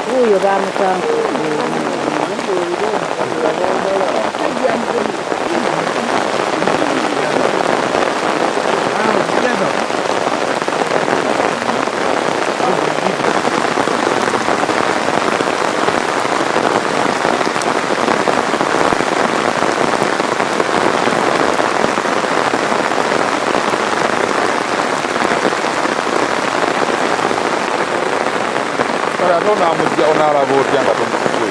Wuuyo bamutanga. Kale ate onaamujja onaalaba otya nga tomukutte?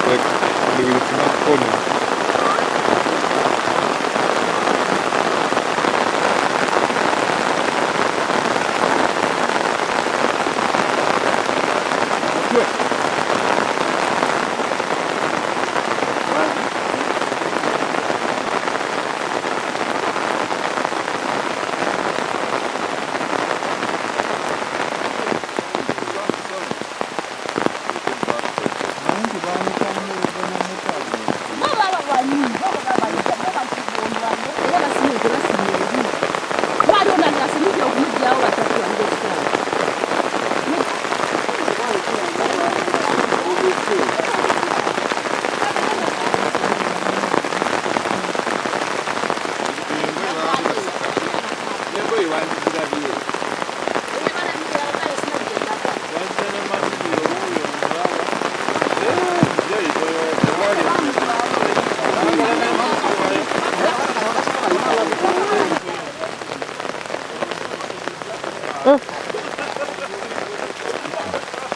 Like, it's not funny.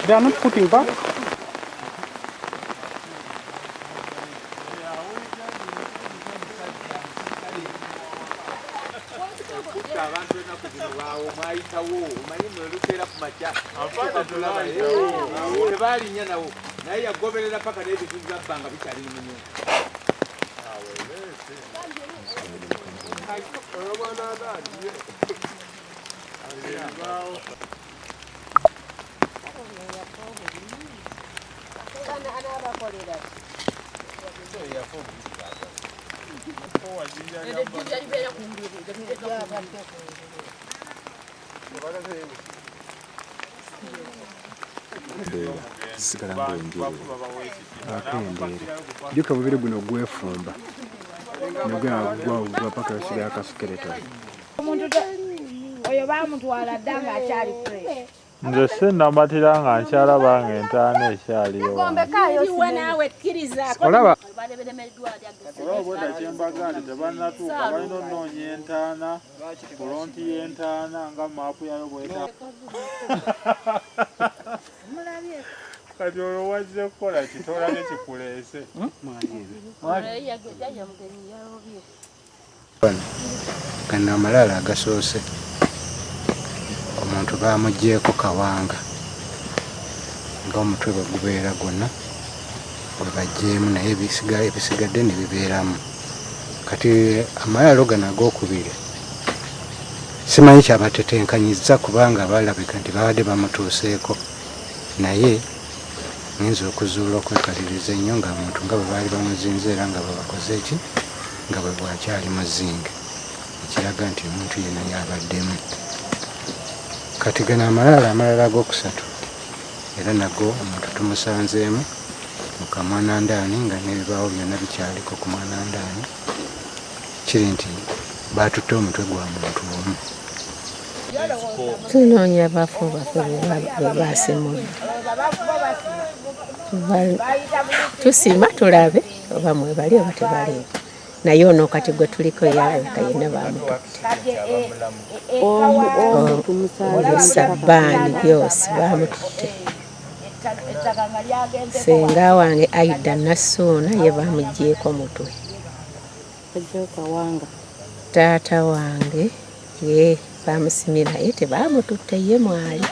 They are not putting back. Abantu enaku zino waawo mwayitawo omanyi mwelukeera ku makya tebalinnya nawo naye yagoberera paka n'ebintu byabba nga bikyali mu nyumba. Sigala ng'enjeru. Akendeera jjuka mubiri guno gwefumba negwagwa paka osigala akasikeretoni. Omuntu oyo baamutwala dda ng'akyali fresh. Nze sinnamatira nga nkyalaba ng'entaana ekyaliyo. Olaba Olaba obwedda kyembaga nti tebannatuuka balina onoonya entaana, pulonti y'entaana nga maapu yayo bw'eta. Kati olwo wazze kukola ki? Tolabye kikuleese. Gano amalaalo agasoose omuntu baamuggyeeko kawanga ng'omutwe bwe gubeera gwonna gwe baggyeemu naye ebisigadde ne bibeeramu. Kati amalaalo gano agookubiri simanyi kyabatetenkanyizza kubanga balabika nti babadde bamutuuseeko naye ngenze okuzuula okwekaliriza ennyo nga omuntu nga bwe baali bamuzinze era nga bwe bakoze ki nga bwe bwakyali muzinge ekiraga nti omuntu yenna yabaddemu. Kati gano amalaalo amalala agookusatu era nago omuntu tumusanzeemu mu kamwanandaani nga n'ebibaawo byonna bikyaliko ku mwanandaani kiri nti baatutte omutwe gwa muntu omu. Tunoonya bafu baffe bwe baasimula. Tusima tulabe oba mwebali oba tebaliiwo. Naye ono kati gwe tuliko yalabika yenna baamututte. Sabbaani byose baamututte. Ssenga wange Aida Nassuuna ye baamuggyeeko mutwe. Taata wange ye bamusimye naye tebamututte ye mwali.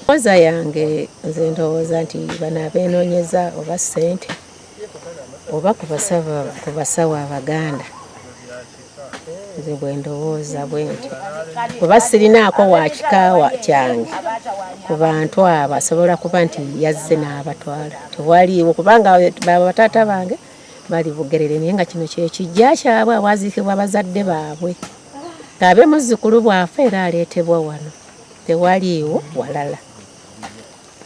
Ndowooza yange nze ndowooza nti bano abeenoonyeza oba ssente oba ku basawo Abaganda, nze bwe ndowooza bwe ntyo, kuba sirinaako wa kika kyange ku bantu abo asobola kuba nti yazze n'abatwala, tewaliiwo, kubanga bataata bange bali Bugerere, naye nga kino kye kijja kyabwe awaziikibwa bazadde baabwe, ng'abe muzzukulu bw'afa era aleetebwa wano, tewaliiwo walala.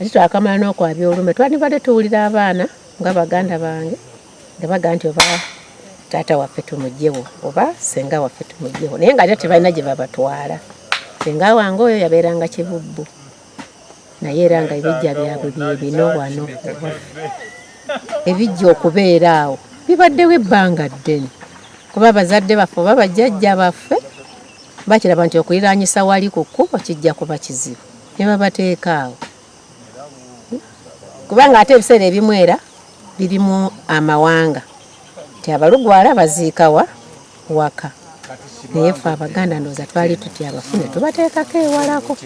Ate twakamala n'okwabya olume, twandibadde tuwulira abaana nga baganda bange nga bagamba nti oba taata waffe tumuggyewo oba ssenga waffe tumuggyewo, naye ng'ate tebalina gye babatwala. Ssenga wange oyo yabeeranga Kibubbu, naye era nga ebijja byabwe bye bino wano ewaffe. Ebijja okubeera awo bibaddewo ebbanga ddene, kuba bazadde baffe oba bajjajja baffe bakiraba nti okuliraanyisa wali ku kkubo kijja kuba kizibu, ne babateeka awo, kubanga ate ebiseera ebimu era birimu amawanga nti Abalugwala baziikawa waka, naye ffe Abaganda ndowooza twali tutya abafu ne tubateekako ewalako.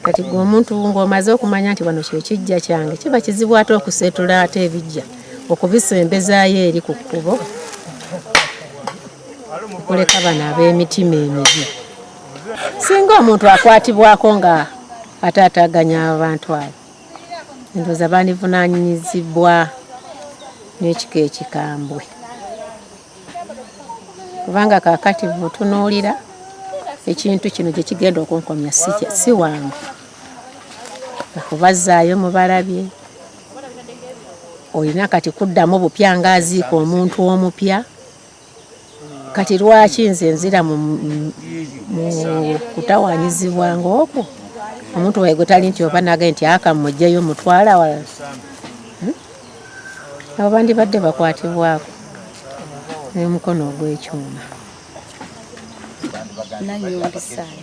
Kati gwe omuntu ng'omaze okumanya nti wano kye kijja kyange, kiba kizibu ate okuseetula ate ebijja okubisembezaayo eri ku kkubo, okuleka bano ab'emitima emibi. Singa omuntu akwatibwako nga ataataaganya abantu abo, ndowooza bandivunaanyizibwa n'ekika ekikambwe, kubanga kaakati bw'otunuulira ekintu kino gye kigenda okunkomya si wangu okubazzaayo mubalabye, olina kati kuddamu bupya ng'aziika omuntu omupya. Kati lwaki nze nzira mu kutawaanyizibwa ng'okwo omuntu waye gwe tali nti oba nage nti aka mmuggyeyo mutwala walala, abo bandibadde bakwatibwako n'omukono ogw'ekyuma. Nanyombi Saala,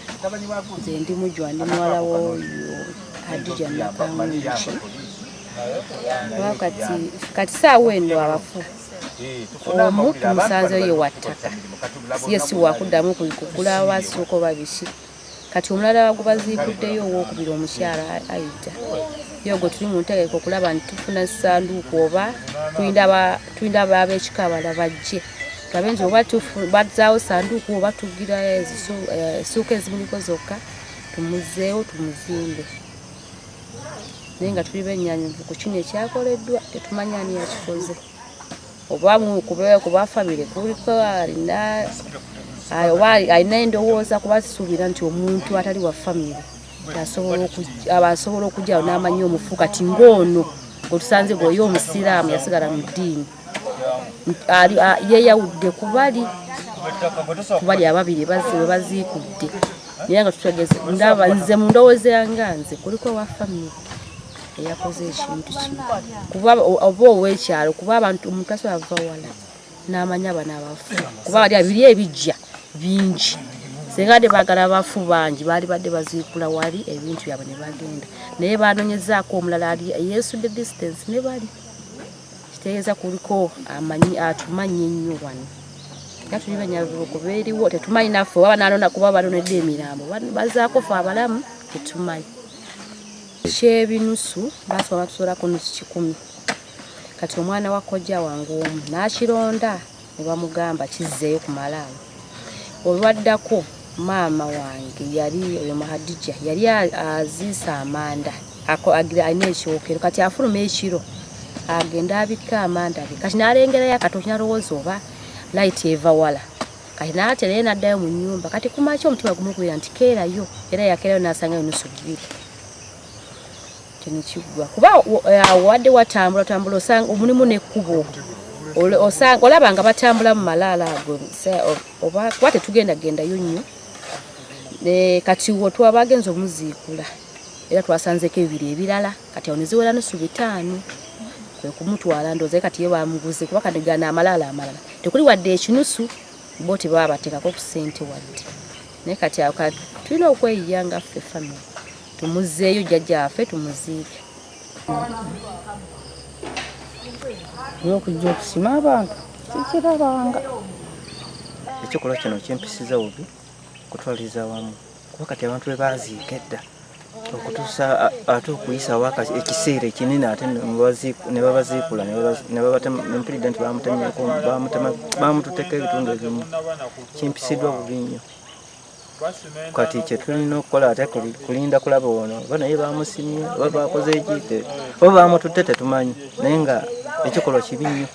nze ndi mujwa, ndi muwala w'oyo Hadija Nakanguki. Kati saawa eno abafu omu tumusanzeyo ye wa ttaka, ye si wakuddamu kugula wasooka oba biki. Kati omulala gwe baziikuddeyo owookubiri omukyala Aida, ye ogwo tuli mu ntegeka okulaba nti tufuna ssanduuku oba tulinda ab'ekika abalala bajje tulabe nti oba bazzaawo ssanduuku oba tugira essuuka ezimuliko zokka tumuzzeewo tumuzimbe. Naye nga tuli bennyamivu ku kino ekyakoleddwa, tetumanyi ani yakikoze, oba ku ba famire kuliko alina oba alina endowooza, kuba sisuubira nti omuntu atali wa famire asobola okujjawo n'amanya omufu. Kati ng'ono gwe tusanze gweoyo omusiraamu yasigala mu ddiini, yeeyawudde ku bali ababiri we baziikudde, naye nga tutegeze ndaba nze mu ndowooza yange nze kuliko owa famire eyakoze ekintu kino, kuba oba ow'ekyalo, kuba abantu omuntu asobola ava wala n'amanya bano abafu, kuba bali biri ebijja bingi. Singa badde baagala abafu bangi, baali badde baziikula wali ebintu byabwe ne bagenda, naye banoonyezaako omulala ali yeesudde distance ne bali, kitegeeza kuliko amanyi atumanyi ennyo wano. Era tuli bennyamivu kuba eriwo tetumanyi naffe oba banaanona, kuba banonedde emirambo bazaako ffe abalamu tetumanyi. Kyebinusu basooka batusoolako nusu 100, kati omwana wa kojja wange omu n'akironda ne bamugamba kizzeeyo ku malaalo. Olwaddako maama wange yali oyo Mahadija yali aziisa amanda, alina ekyokero, kati afuluma ekiro agenda abikka amanda ge, kati n'alengerayo akatooki n'alowooza oba layiti eva wala, kati n'atera naye n'addayo mu nnyumba. Kati kumakya omutima gumukubira nti keerayo, era yakeerayo n'asangayo nusu 2, kino kiggwa, kuba wadde watambula tambula osanga mulimu n'ekkubo, olaba nga batambula mu malaalo ago, oba kuba tetugenda gendayo nnyo. Kati wo twabagenza omuziikula era twasanzeeko ebibiri ebirala, kati awo ne ziwera nusu 5 kwe kumutwala. Ndowooza kati ye bamuguze, kuba kati gano amalaalo amalala tekuli wadde ekinusu, bo tebaba bateekako ku ssente wadde. Naye kati awo tulina okweyiya nga ffe famire tumuzzeeyo jjajja waffe tumuziike. Naye okujja okusima abantu sikirabanga. Ekikolwa kino kimpisiza bubi kutwaliza wamu, kuba kati abantu bwe baaziika edda okutuusa ate okuyisawo ekiseera ekinene ate ne babaziikula ne babatema, mpulidde nti bamututteko ebitundu ebimu. Kimpisiddwa bubi nnyo. Kati kye tulina okukola ate kulinda kulaba ono oba naye bamusimye oba bakoze ki oba bamututte tetumanyi, naye nga ekikolwa kibi nnyo,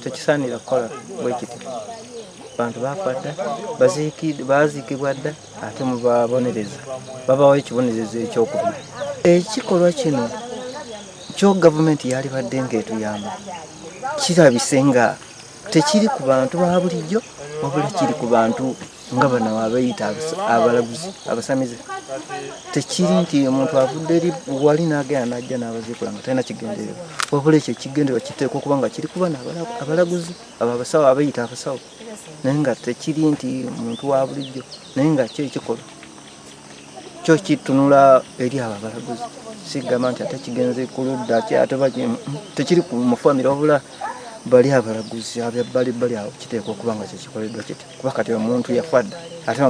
tekisaanira kukola bwe kityo. Bantu baafa dda, baaziikibwa dda, ate mubabonereza, babawa ekibonerezo ekyokubiri. Ekikolwa kino kyo gavumenti yalibadde ng'etuyamba, kirabise nga tekiri ku bantu ba bulijjo, wabula kiri ku bantu nga bano abeeyita abalaguzi, abasamize. Tekiri nti omuntu avudde eri wali n'agenda n'ajja n'abaziikula nga talina kigendererwa, wabula ekyo ekigendererwa kiteekwa okuba nga kiri ku bano abalaguzi, abo abasawo abeeyita abasawo, naye nga tekiri nti muntu wa bulijjo, naye nga kyo ekikolwa kyo kitunula eri abo abalaguzi. Sigamba nti ate kigenze ku ludda ki ate tekiri ku mufamire, wabula bali abalaguzi abebbalibbali awo kiteekwa okuba nga kyekikoleddwa kiti, kuba kati omuntu yafa dda ate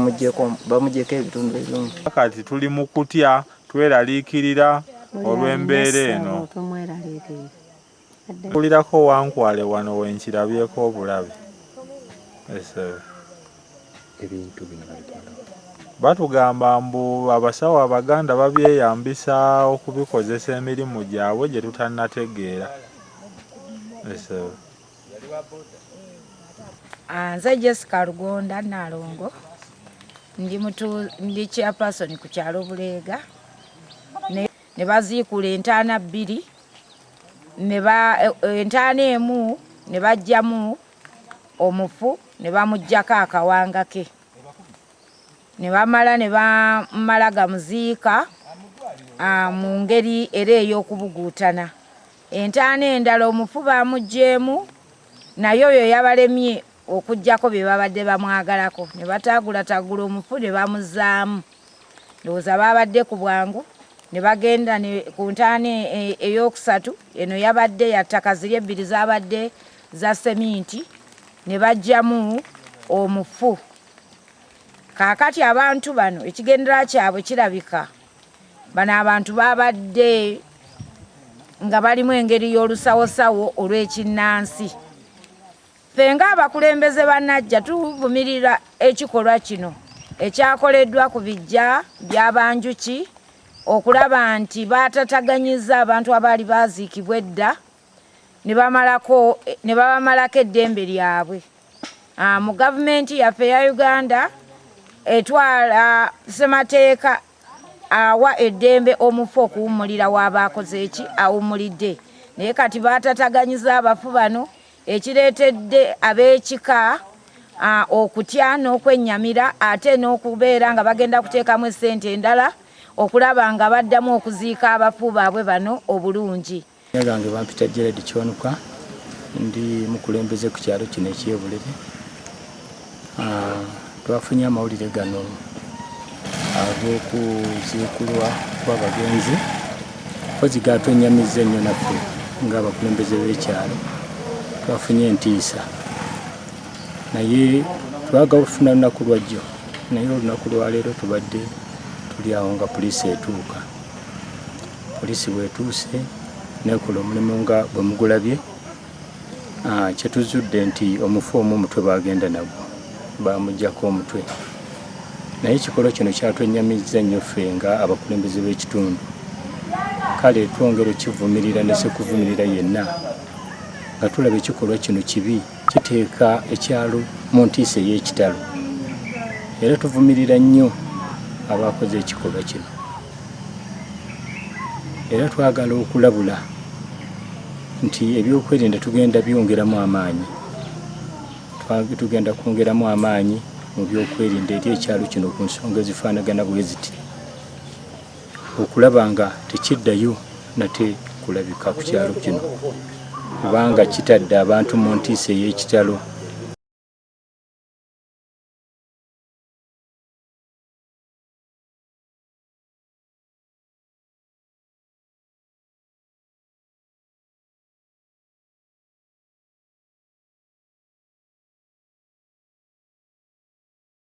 bamugyeko ebitundu ebimu. Kati tuli mu kutya, tweraliikirira olw'embeera eno. Mpulirako wankwale wano wenkirabyeko obulabe. Ebintu bino babitwala. Batugamba mbu abasawo Abaganda babyeyambisa okubikozesa emirimu gyabwe gye tutannategeera. Nze Jessica Lugonda Nalongo, ndi chairperson ku kyalo Buleega. Ne baziikula entaana bbiri, entaana emu ne baggyamu omufu ne bamuggyako akawanga ke, ne bamala ne bamala gamuziika mu ngeri era ey'okubuguutana. Entaana endala omufu bamuggyeemu, naye oyo yabalemye okuggyako bye babadde bamwagalako, ne bataagulataagula omufu ne bamuzzaamu. Ndowooza baabadde ku bwangu ne bagenda ku ntaana eyokusatu, eno yabadde ya ttaka, ziri ebbiri zaabadde za seminti, ne baggyamu omufu. Kaakati abantu bano ekigendererwa kyabwe kirabika bano abantu babadde nga balimu engeri y'olusawosawo olw'ekinnansi. Ffe ng'abakulembeze ba Najja tuvumirira ekikolwa kino ekyakoleddwa ku biggya by'Abanjuki okulaba nti baatataganyizza abantu abaali baaziikibwa edda ne babamalako eddembe lyabwe. Mu gavumenti yaffe eya Uganda etwala ssemateeka awa eddembe omufu okuwummulira w'aba akoze eki awummulidde, naye kati baatataganyiza abafu bano ekireetedde ab'ekika okutya n'okwennyamira, ate n'okubeera nga bagenda kuteekamu essente endala okulaba nga baddamu okuziika abafu baabwe bano obulungi. Gange bampita Gerald Kiwanuka, ndi mukulembeze ku kyalo kino eky'Ebulere. Twafunye amawulire gano ag'okuziikulwa kw'abagenzi, mpozi gatwennyamizza ennyo naffe ng'abakulembeze b'ekyalo. Twafunye entiisa, naye twagafuna lunaku lwajjo, naye olunaku lwaleero tubadde tuli awo nga poliisi etuuka. Poliisi bw'etuuse n'ekola omulimu nga bwe mugulabye. Kyetuzudde nti omufu omu omutwe baagenda nagwo, baamuggyako omutwe, naye ekikolwa kino kyatwennyamizza nnyo ffe nga abakulembeze b'ekitundu. Kale twongera okivumirira ne sekuvumirira yenna nga tulaba ekikolwa kino kibi, kiteeka ekyalo mu ntiisa ey'ekitalo, era tuvumirira nnyo abakoze ekikolwa kino. Era twagala okulabula nti ebyokwerinda tugenda byongeramu amaanyi, tugenda kwongeramu amaanyi mu byokwerinda eri ekyalo kino ku nsonga ezifaanagana bwe ziti, okulaba nga tekiddayo nate kulabika ku kyalo kino, kubanga kitadde abantu mu ntiisa ey'ekitalo.